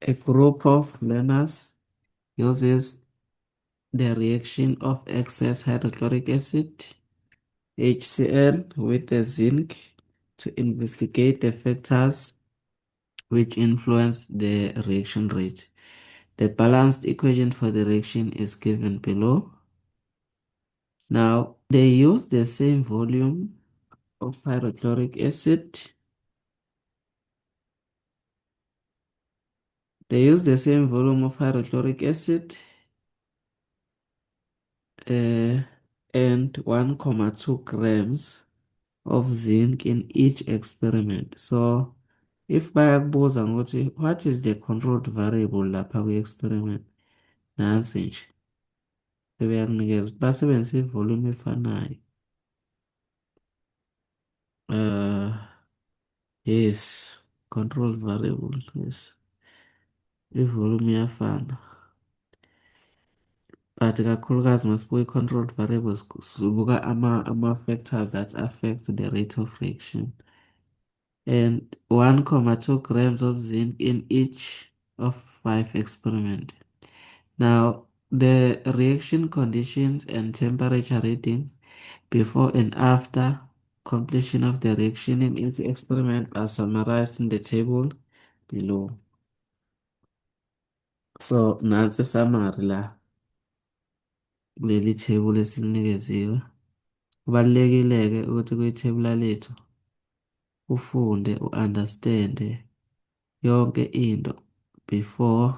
A group of learners uses the reaction of excess hydrochloric acid, HCl, with the zinc to investigate the factors which influence the reaction rate. The balanced equation for the reaction is given below. Now, they use the same volume of hydrochloric acid. They use the same volume of hydrochloric acid and 1.2 grams of zinc in each experiment. So, if bayakubuza ngokuthi what is the controlled variable lapha kwi-experiment, nansi nje sebeyakunikeza basebenzise i-volume efanayo. Yes, controlled variable, yes. I-volume iyafana. But kakhulukazi masibuka i-controlled variables, sibuka ama-factors that affect the rate of reaction. And 1.2 grams of zinc in each of 5 experiments. Now, the reaction conditions and temperature readings before and after completion of the reaction in each experiment are summarized in the table below. So, nansi summary la kuleli table esilinikeziwe. Kubalulekile-ke ukuthi kwithebula lethu ufunde, u-understand-e yonke into before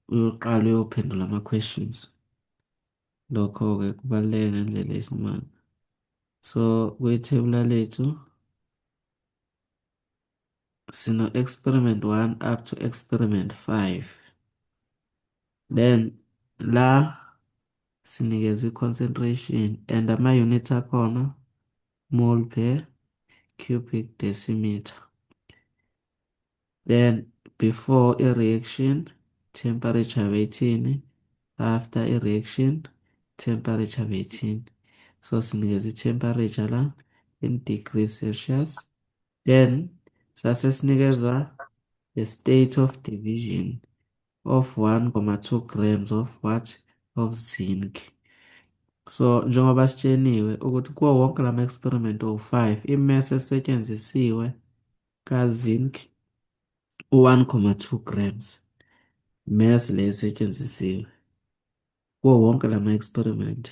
uyoqala uyophendula ama-questions. Lokho-ke kubaluleke ngendlela eyisimanga. So, kwithebula lethu sino experiment 1 up to experiment 5. Then la sinikezwe i-concentration and ama-units akhona mole per cubic decimeter. Then before a reaction, temperature beyithini, after a reaction, temperature beyithini. So sinikeza i-temperature la in degrees Celsius. Then sase sinikezwa the state of division of 1.2 grams of what? Of zinc. So njengoba sitsheniwe ukuthi kuwo wonke lama experiment owu-5 i-mass esetshenzisiwe ka-zinc u-1.2 grams. Mass le esetshenzisiwe kuwo wonke lama experiment.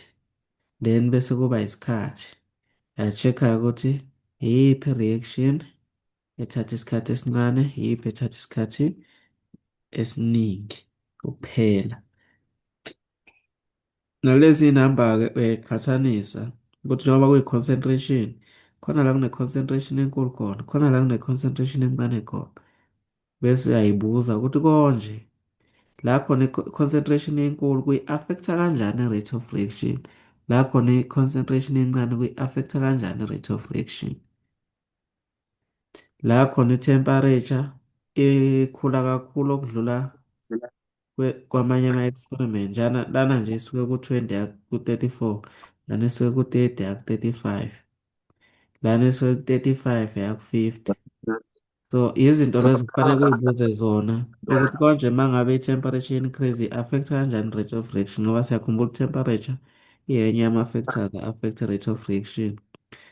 Then bese kuba isikhathi. Ya-check-a ukuthi iyiphi reaction ethatha isikhathi esincane, iyiphi ethatha isikhathi esiningi kuphela. Nalezi namba-ke uyayiqhathanisa ukuthi njengoba kuyi-concentration, khona la kune-concentration enkulu khona, khona la kune-concentration encane khona. Bese uyayibuza ukuthi konje la khona i-concentration enkulu kuyi-affect-a kanjani i-rate of reaction, la khona i-concentration encane kuyi-affect-a kanjani i-rate of reaction. La khona i-temperature ikhula kakhulu okudlula kwamanye ama-experiment. Njana lana nje isuke ku-20 ya ku-34, lana isuke ku-30 ya ku-35, lana isuke ku-35 ya ku-50. So izinto lezo kufanele uyibuze zona ukuthi konje uma ngabe i-temperature increase i-affect kanjani rate of reaction, ngoba siyakhumbula temperature iyenye yama-factors a-affect rate of reaction.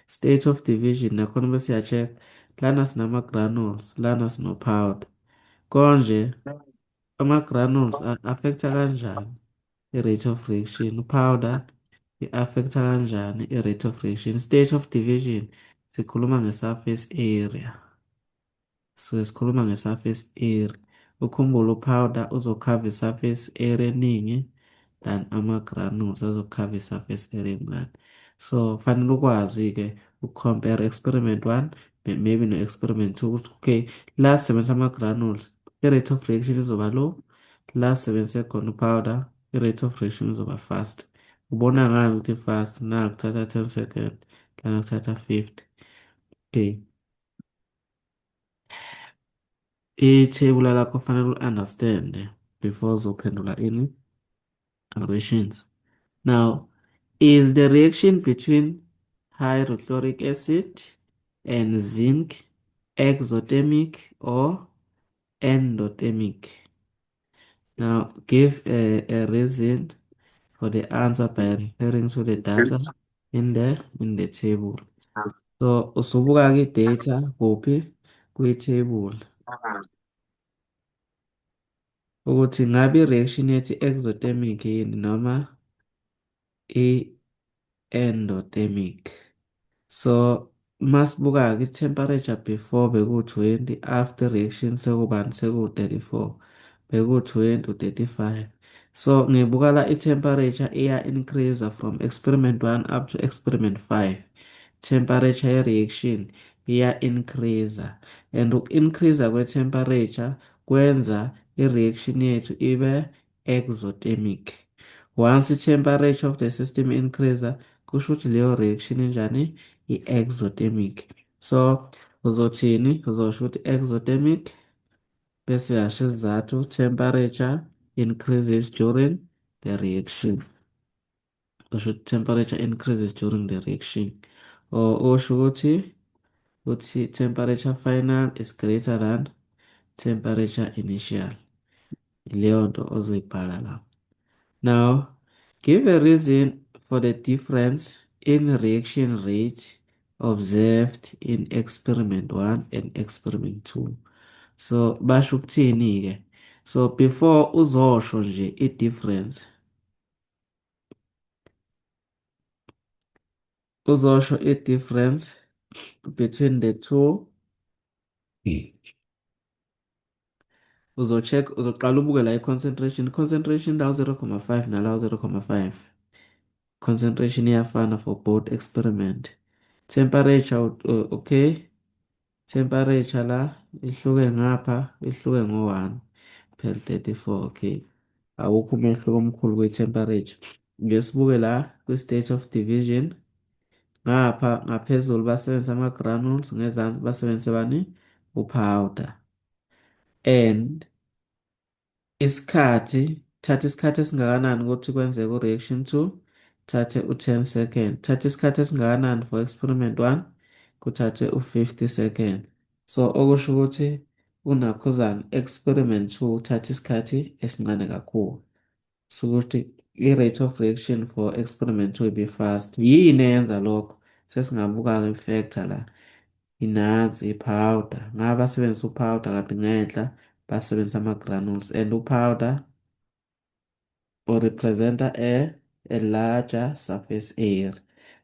State of division nakhona bese siya-check lana sinama-granules, lana sino-powder. Konje ama-granules a-affect-a kanjani i-rate of reaction, powder i-affect-a kanjani i-rate of reaction. State of division sikhuluma nge-surface area. So sikhuluma nge-surface area. Ukhumbule u-powder uzo-cover i-surface area eningi than ama-granules azo-cover i-surface area encane. So fanele ukwazi-ke uku-compare experiment 1 maybe no-experiment 2 ukuthi okay, la sisebenzisa ama-granules i-rate of reaction izoba low, la sisebenzise khona u-powder i-rate of reaction izoba fast. Ubona ngani ukuthi fast? Na kuthatha 10 second, lana kuthatha 50. Okay. Ithebula lakho fanele u-understand before uzophendula ini questions. Now, is the reaction between hydrochloric acid and zinc exothermic or Endothermic. Now, give a reason for the answer by referring to the data in the table. So, usubuka-ke i-data kuphi? Kwi-table. Ukuthi ngabe i-reaction yethu exothermic yini noma i-endothermic. So, masibuka-ke i-temperature before beku-20, after reaction sekubani? Seku-34. Beku-20 u-35. So, ngibuka la i-temperature iya-increase from experiment 1 up to experiment 5. Temperature ye-reaction iya-increase, and uku-increase kwe-temperature kwenza i-reaction yethu ibe exothermic. Once i-temperature of the system increase, kusho ukuthi leyo reaction injani? I-exothermic. So, uzothini? Uzosho ukuthi exothermic, bese uyasho isizathu, temperature increases during the reaction. Usho ukuthi temperature increases during the reaction. Or usho ukuthi temperature final is greater than temperature initial. Leyo nto ozoyibhala la. Now, give a reason for the difference in reaction rate observed in experiment 1 and experiment 2. So, basho ukuthini ke? So, before uzosho nje i-difference, uzosho i-difference between the two, uzo-check, uzoqala ubuke la i-concentration. Concentration la 0.5 nala 0.5. Concentration iyafana for both experiment. Temperature, okay. Temperature la ihluke ngapha, ihluke ngo-1 per 34, okay. Awukho umehluko omkhulu kwi-temperature. Ngesibuke la kwi-state of division. Ngapha ngaphezulu basebenzisa ama-granules, ngezansi basebenzise bani? U-powder. And isikhathi, thatha isikhathi esingakanani ukuthi kwenzeke u-reaction 2, thathe u-10 second. Thatha isikhathi esingakanani for experiment 1, kuthathe u-50 second. So, okusho ukuthi unakhuzana experiment 2 uthatha isikhathi esincane kakhulu. So, ukuthi i-rate of reaction for experiment 2 ibe fast. Yini eyenza lokho? Sesingabuka-ke i-factor la. Inansi i-powder. Ngabe basebenzisa u-powder kanti ngenhla basebenzisa ama-granules, and u-powder u-representa a larger surface area.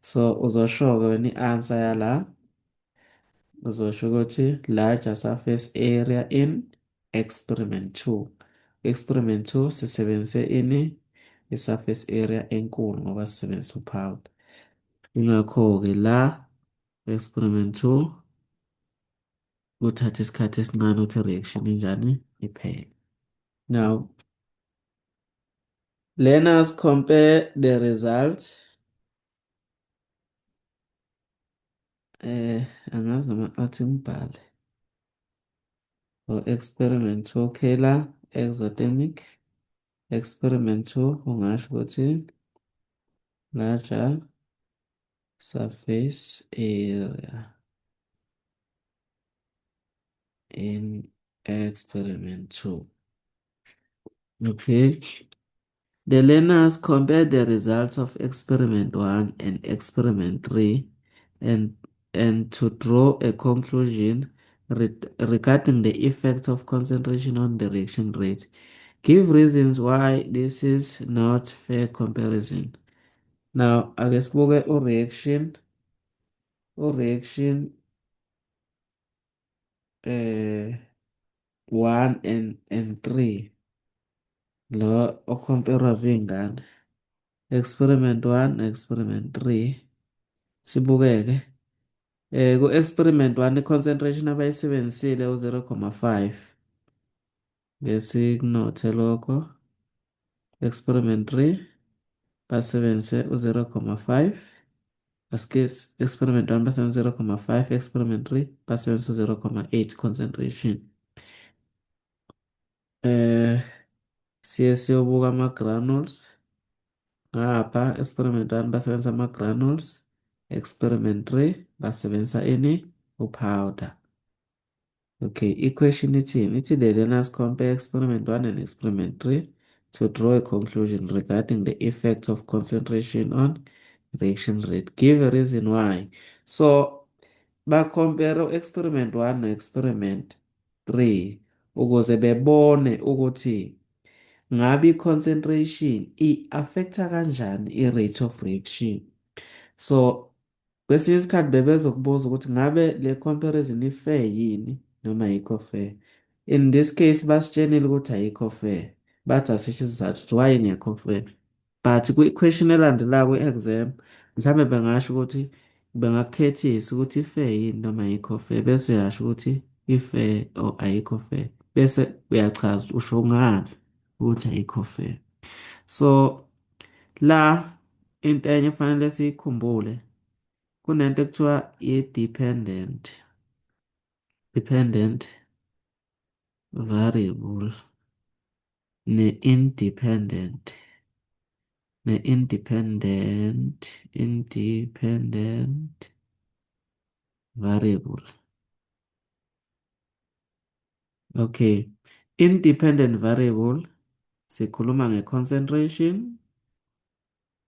So, uzosho-ke wena i-answer yala, uzosho ukuthi larger surface area in experiment 2. Experiment 2 sisebenzise ini? I-surface area enkulu ngoba sisebenzisa u-powder. Ingakho-ke la experiment 2 kuthatha isikhathi esincane ukuthi reaction injani iphele. Now, let us compare the results. Angazi noma athi ngibhale. For experiment 2, okay la exothermic. Experiment 2 ungasho ukuthi larger surface area in experiment 2. Okay. The learners compare the results of experiment 1 and experiment 3 and to draw a conclusion regarding the effect of concentration on the reaction rate. Give reasons why this is not fair comparison. Now, ake sibuke u-reaction 1 and 3. Lo o-compare zingane. Experiment 1, experiment 3. Sibukeke. Ku experiment 1 i-concentration abayisebenzisile u-0.5. Bese kunothe lokho. Experiment 3 basebenzise u-0.5. Asike experiment 1 basebenzise 0.5, experiment 3 basebenzise u-0.8 concentration. Siye siyobuka ama-granules. Ngapha experiment 1 basebenzisa ama-granules, experiment 3 basebenzisa ini? U-powder. Okay, i-question ithini? Ithi the learners compare experiment 1 and experiment 3 to draw a conclusion regarding the effect of concentration on reaction rate. Give a reason why. So, ba-compare experiment 1 no-experiment 3 ukuze bebone ukuthi ngabe i-concentration i-affecta kanjani i-rate of reaction. So, kwesinye isikhathi bebezokubuza ukuthi ngabe le comparison i-fair yini noma ayikho fair. In this case basitshenile ukuthi ayikho fair. Bathi asisho isizathu ukuthi why ingekho fair. But kwi-question elandelayo kwi-exam mhlawumbe bengasho ukuthi bengakukhethisa ukuthi i-fair yini noma ayikho fair, bese uyasho ukuthi i-fair or ayikho fair, bese uyachaza ukuthi usho ngani ukuthi ayikho fair. So la into enye efanele siyikhumbule, kunento ekuthiwa i-dependent dependent variable ne-independent independent variable. Okay, independent variable sikhuluma nge-concentration,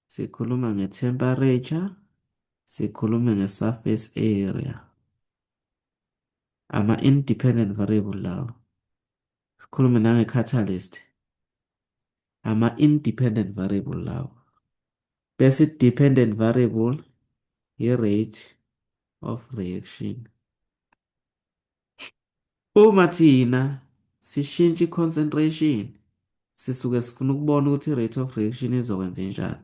sikhuluma nge-temperature, sikhulume nge-surface area. Ama-independent variable lawo. Sikhulume nange-catalyst. Ama-independent variable lawo. Bese i-dependent variable i-rate of reaction. Uma thina sishintsha i-concentration, sisuke sifuna ukubona ukuthi i-rate of reaction izokwenza njani.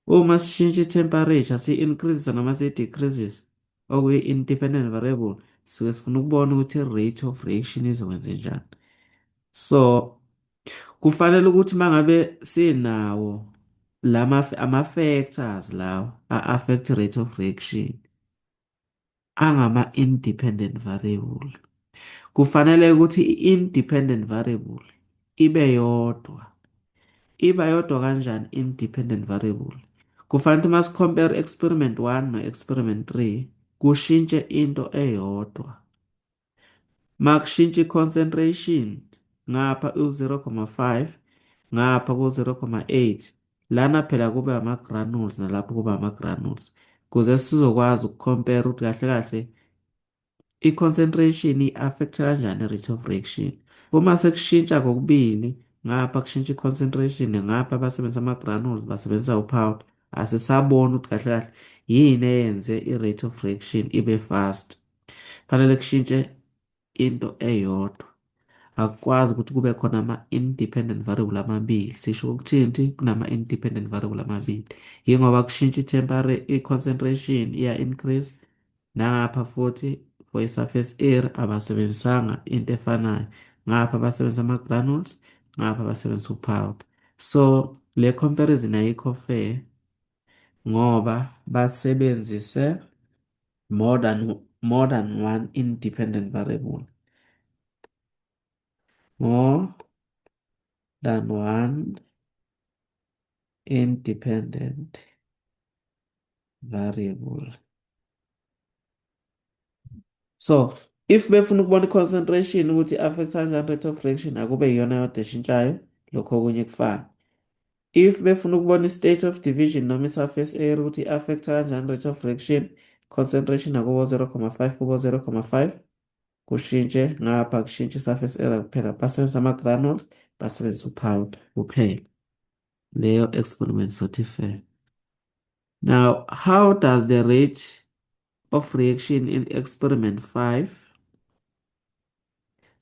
Uma sishintsha i-temperature, si-increase noma si-decreases, okuyi-independent variable, sisuke sifuna ukubona ukuthi i-rate of reaction izokwenza njani. So kufanele ukuthi mangabe sinawo lama ama-factors lawo a-affect rate of reaction angama-independent variable, kufanele ukuthi i-independent variable ibe yodwa. Iba yodwa kanjani independent variable? Kufanele ukuthi masi-compare experiment 1 no-experiment 3, kushintshe into eyodwa. Makushintsha i-concentration ngapha u-0,5, ngapha ku-0,8, lana phela kube ama-granules nalapho kuba ama-granules, kuze sizokwazi uku-compare ukuthi kahle kahle i-concentration i-affect kanjani i-rate of reaction. Uma sekushintsha kokubili, ngapha kushintsha i-concentration, ngapha basebenzisa ama-granules, basebenzisa u-powder, asisaboni ukuthi kahle kahle yini eyenze i-rate of reaction ibe fast. Fanele kushintshe into eyodwa. Akukwazi ukuthi kube khona ama-independent variable amabili. Sisho ukuthini kunama-independent variable amabili? Yingoba kushintsha i-temperature, i-concentration iya-increase, nangapha futhi for i-surface area abasebenzisanga into efanayo. Ngapha basebenzisa ama-granules, ngapha basebenzisa u-powder. So le comparison ayikho fair ngoba basebenzise more than one independent variable. More than one independent variable. So if befuna ukubona i-concentration ukuthi i-affect kanjani rate of reaction, akube iyona yodwa eshintshayo, lokho okunye kufana. If befuna ukubona i-state of diffusion noma i-surface area ukuthi i-affect kanjani rate of reaction, concentration akubo 0,5, kubo 0,5, kushintshe ngapha, kushintshe i-surface area kuphela. Basebenzisa ama-granules, basebenzisa u-powder kuphela. Leyo experiment sothi fair. Now, how does the rate of reaction in experiment 5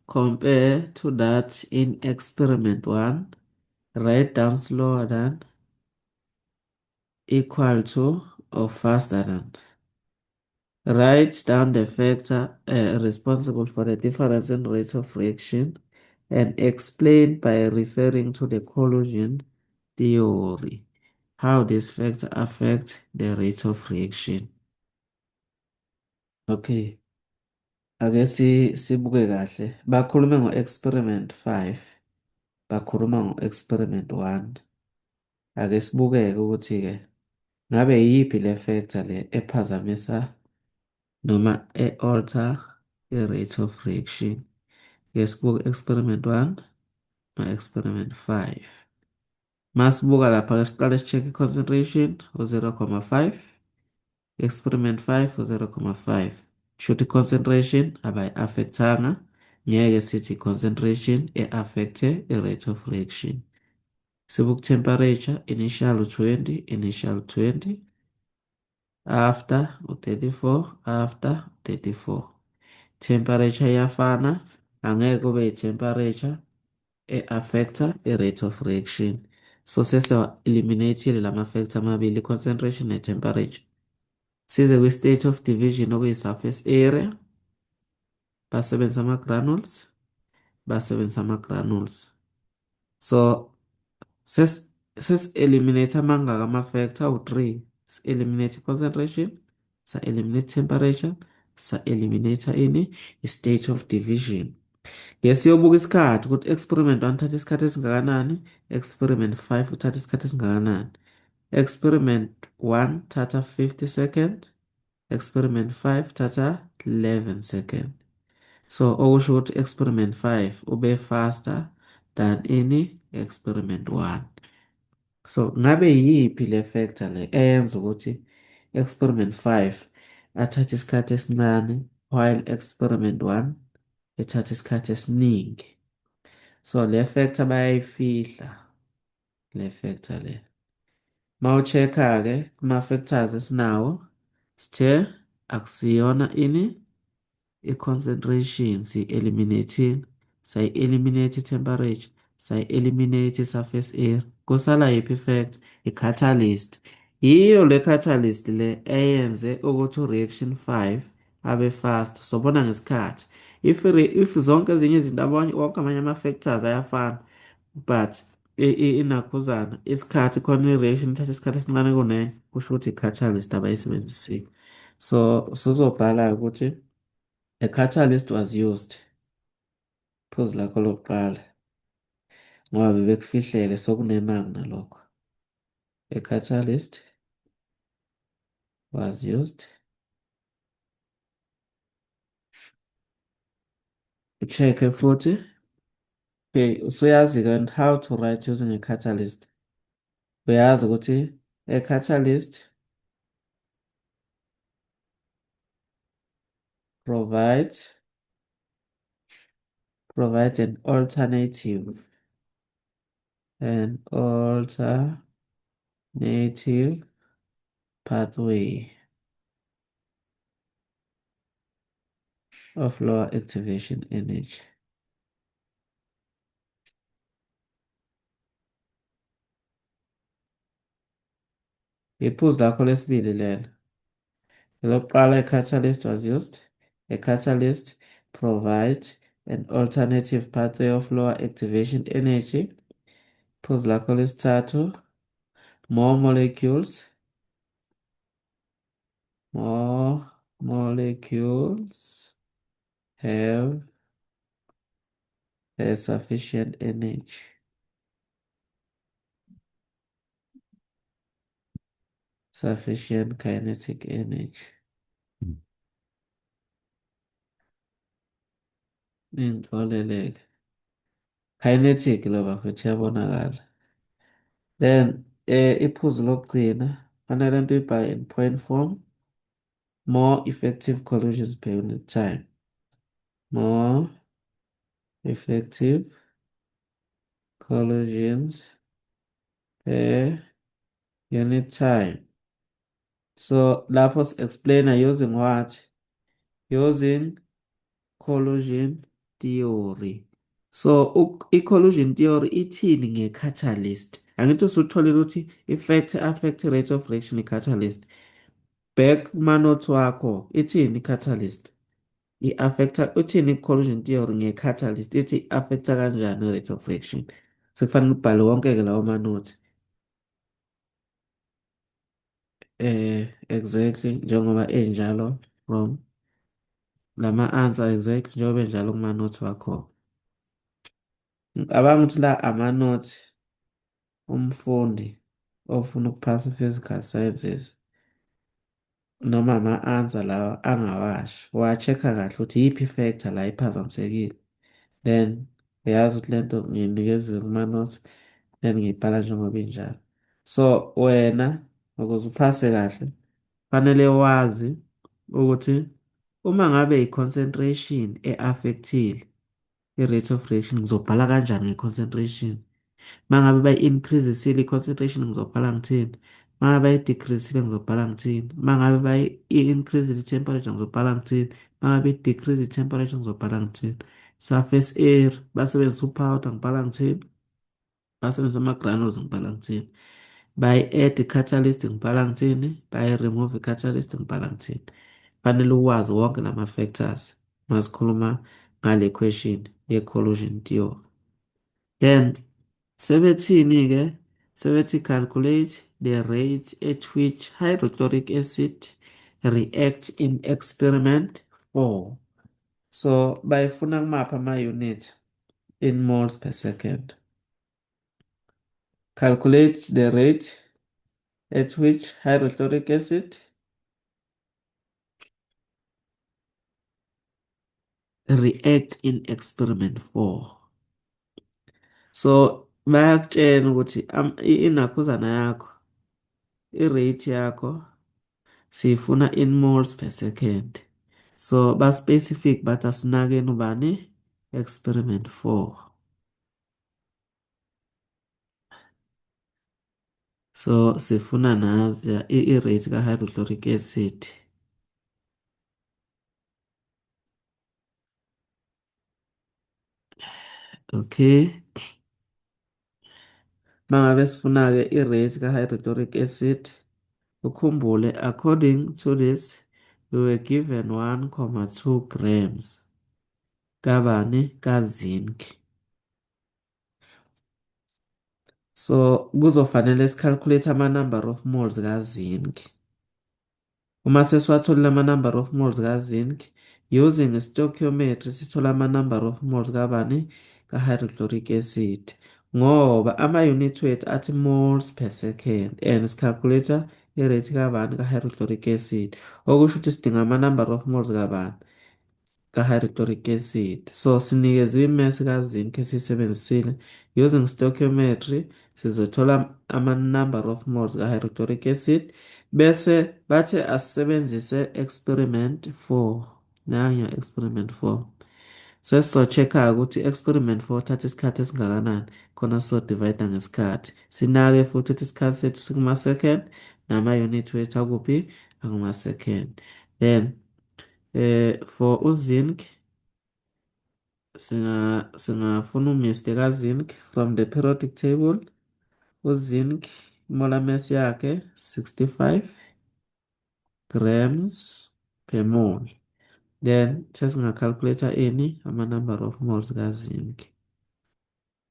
compare to that in experiment 1? Write down slower than, equal to, or faster than. Write down the factor responsible for the difference in rate of reaction and explain by referring to the collision theory how this factor affect the rate of reaction. Okay, ake sibuke kahle. Bakhulume ngo-experiment 5, bakhuluma ngo-experiment 1. Ake sibukeke ukuthi-ke ngabe yiphi le factor le ephazamisa noma e-alter i-rate of reaction. Ke sibuke experiment 1 no-experiment 5. Masibuka lapha ke siqale si-check i-concentration u-0,5, experiment 5 u-0,5. Shuthi concentration abayi-affectanga, ngeke sithi concentration e-affecte i-rate of reaction. Sibuka temperature initial u-20, initial 20, after u-34, after 34. Temperature iyafana, angeke kube i-temperature e-affecta i-rate of reaction. So sesiwa-eliminate-ile lama factor amabili, concentration ne-temperature. Size kwi-state of division okuyi-surface area, basebenzisa ama-granules, basebenzisa ama-granules. So ses-eliminate amangaka ama-factor awu-3. Si-eliminate concentration, sa-eliminate temperature, sa-eliminate ini? I-state of division. Ke siyobuka isikhathi ukuthi experiment 1 uthatha isikhathi esingakanani, experiment 5 uthatha isikhathi esingakanani. Experiment 1 thatha 50 second, experiment 5 thatha 11 second. So okusho ukuthi experiment 5 ube faster than ini experiment 1. So ngabe yiphi le factor le eyenza ukuthi experiment 5 athathe isikhathi esincane while experiment 1 ethatha isikhathi esiningi? So le factor bayayifihla, le factor le. Mawucheck-a ke kuma factors esinawo, sithe akusiyona ini i-concentration, si-eliminate, sayi-eliminate i-temperature, sayi-eliminate i-surface area. Kusala yiphi i-factor? I-catalyst. Yiyo le catalyst le eyenze ukuthi u-reaction 5 abe fast. Sobona ngesikhathi if zonke ezinye izinto, abanye wonke amanye ama-factors ayafana, but inakhuzana isikhathi khona, i-reaction ithatha isikhathi esincane kunenye, kusho ukuthi i-catalyst abayisebenzisile. So sizobhala ukuthi a catalyst was used, phuzu lakho lokuqala, ngoba bebekufihlele sokunemanga nalokho. A catalyst was used. Check futhi. Okay, usuyazi-ke how to write using a catalyst. Uyazi ukuthi a catalyst provides an alternative pathway of lower activation energy. Iphuzu lakho lesibili lelo. Elokuqala, a catalyst was used. A catalyst provides an alternative pathway of lower activation energy. Iphuzu lakho lesithathu, more molecules have a sufficient energy. Sufficient kinetic energy. Ngixoleleke. Kinetic lo bafethu iyabonakala. Then iphuzu lokugcina fanele into uyibhale in point form. More effective collisions per unit time. More effective collisions per unit time. So lapho explainer using what? Using collision theory. So i-collision theory ithini nge-catalyst? Angithi usutholile ukuthi effect affect rate of reaction i-catalyst. Back kuma-notes wakho, ithini i-catalyst? I-affecta uthini i-collision theory nge-catalyst? Ithi i-affecta kanjani rate of reaction? Sekufanele ubhale wonke-ke lawo ma-notes. Exactly njengoba enjalo from lama answer, exactly njengoba enjalo kuma notes wakho. Ngicabanga ukuthi la ama notes umfundi ofuna ukuphasa physical sciences Noma ama-answer lawa angawashi, wa-check-a kahle ukuthi iyiphi i-factor la iphazamisekile. Then uyazi ukuthi lento ngiyinikezwe kuma-notes, then ngiyibhala njengoba injalo. So wena ukuze uphase kahle fanele wazi ukuthi uma ngabe i-concentration e-affect-ile i-rate of reaction, ngizobhala kanjani nge-concentration. Uma ngabe bayi-increase-isile i-concentration, ngizobhala ngithini. Uma ngabe bayi-decrease-ile, ngizobhala ngithini. Uma ngabe bayi-increase i-temperature, ngizobhala ngithini. Uma ngabe i-decrease i-temperature, ngizobhala ngithini. Surface area, basebenzisa u-powder, ngibhala ngithini. Basebenzisa ama-granules, ngibhala ngithini. Bayi-add i-catalyst, ngibhala ngithini. Bayi-remove i-catalyst, ngibhala ngithini. Fanele ukwazi wonke lama-factors masikhuluma ngale question ye-collision theory. Then sebethini-ke? Sebethi calculate the rate at which hydrochloric acid reacts in experiment 4. So bayifuna kumaphi ama-unit in moles per second. Calculate the rate at which hydrochloric acid react in experiment 4. So bayakutshela ukuthi inakhuzana yakho, i-rate yakho siyifuna in moles per second. So ba specific bathi asinakeni ubani experiment 4. So sifuna nazi i-rate ka-hydrochloric acid. Okay. Mangabe sifuna-ke i-rate ka-hydrochloric acid, ukhumbule according to this we were given 1,2 grams kabani ka-zinc. So kuzofanele si-calculate ama-number of moles ka-zinc. Uma sesiwatholile ama-number of moles ka-zinc, using stoichiometry sithola ama-number of moles kabani? Ka-hydrochloric acid. Ngoba ama-unit wethu athi moles per second and si-calculate i-rate kabani? Ka-hydrochloric acid. Okusho ukuthi sidinga ama-number of moles kabani? Ka-hydrochloric acid. So sinikezwe i-mass ka-zinc esiyisebenzisile. Using stoichiometry sizothola ama-number of moles ka-hydrochloric acid. Bese bathe asisebenzise experiment 4. Nange experiment 4. Sesizo-check-a ukuthi experiment 4 thatha isikhathi esingakanani khona sizo-divide ngesikhathi. Sinake futhi ukuthi isikhathi sethu sikuma-second nama-unit wethu akuphi akuma-second. Then for uzinc singafuna uMr kazinc from the periodic table. Uzinc molar mass yakhe 65 grams per mole. Then sesinga-calculate ini ama-number of moles kazinc.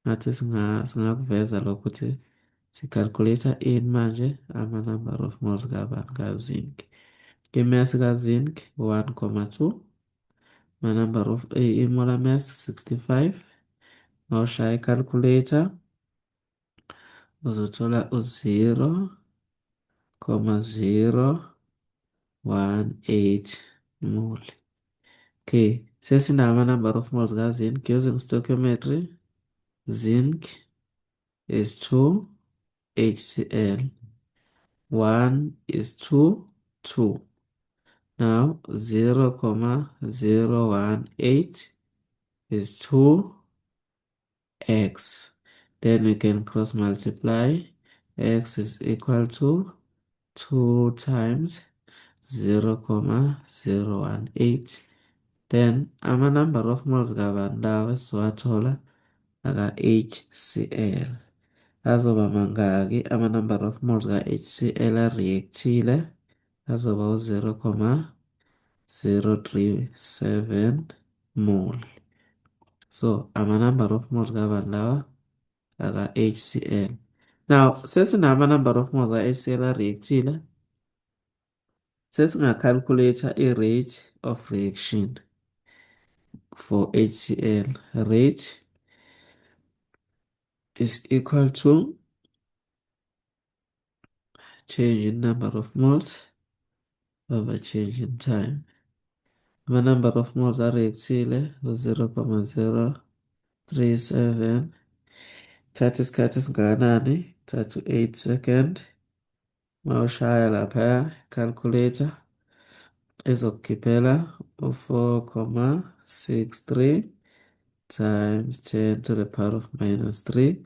Ngathi singakuveza lokho ukuthi si-calculate ini manje ama-number of moles kabani kazinc. I-mass kazinc 1,2, ma-number of i-molar mass 65. Mawushaya i-calculator uzothola u-0,018 mole. Okay, sesinawo ama-number of moles ka-zinc using stoichiometry. Zinc is 2 HCl, 1 is 2, 2. Now 0,018 is 2 x. Then we can cross multiply. X is equal to 2 times 0,018. Then ama number of moles kabani lawa esizowathola aka HCl. Azoba mangaki ama number of moles ka HCl a-reactile? Azoba u-0,037 mole. So ama number of moles kabani lawa aka HCl. Now sesinama number of moles ka HCl a-reactile, sesinga-calculate i-rate of reaction for HCl. Rate is equal to change in number of moles Over change in time. Ama-number of moles a-react-ile u-0,037. Thatha isikhathi esingakanani? Thatha u-8 second. Mawushaya laphaya calculator, izokukhiphela u-4,63 times 10 to the power of minus 3.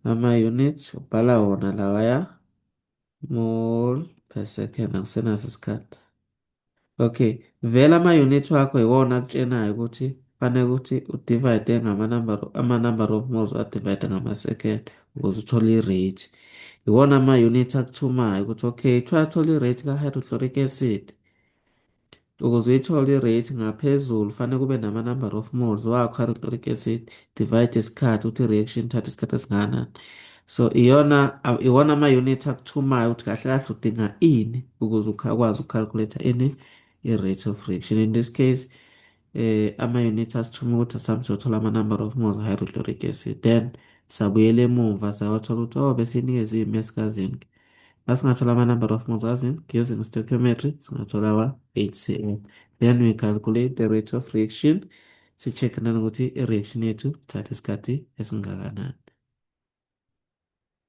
Ama-units ubhala wona lawaya, mole per second. Angisenaso isikhathi. Okay, vele ama-unit wakho iwona akutshenayo ukuthi fanele ukuthi u-divide ngama-number, ama-number of moles wa-divide ngama-second ukuze uthole i-rate. Iwona ama-unit akuthumayo ukuthi okay, thola i-rate ka-hydrochloric acid. Ukuze uyithole i-rate ngaphezulu, fanele kube nama-number of moles wakho hydrochloric acid, divide isikhathi, ukuthi i-reaction ithatha isikhathi esingakanani. So iyona, iwona ama-unit akuthumayo ukuthi kahle kahle udinga ini ukuze ukwazi uku-calculate ini, i-rate of reaction. In this case, ama-unit asithuma ukuthi asambe siyothola ama-number of moles hydrochloric acid, then sabuyela emumva, sayothola ukuthi oh, besinikezwe i-mass ka-zinc. Masingathola ama-number of moles ka-zinc using stoichiometry, singathola wa-HCl. Then we calculate the rate of reaction, si-check nanokuthi i-reaction yethu ithatha isikhathi esingakanani.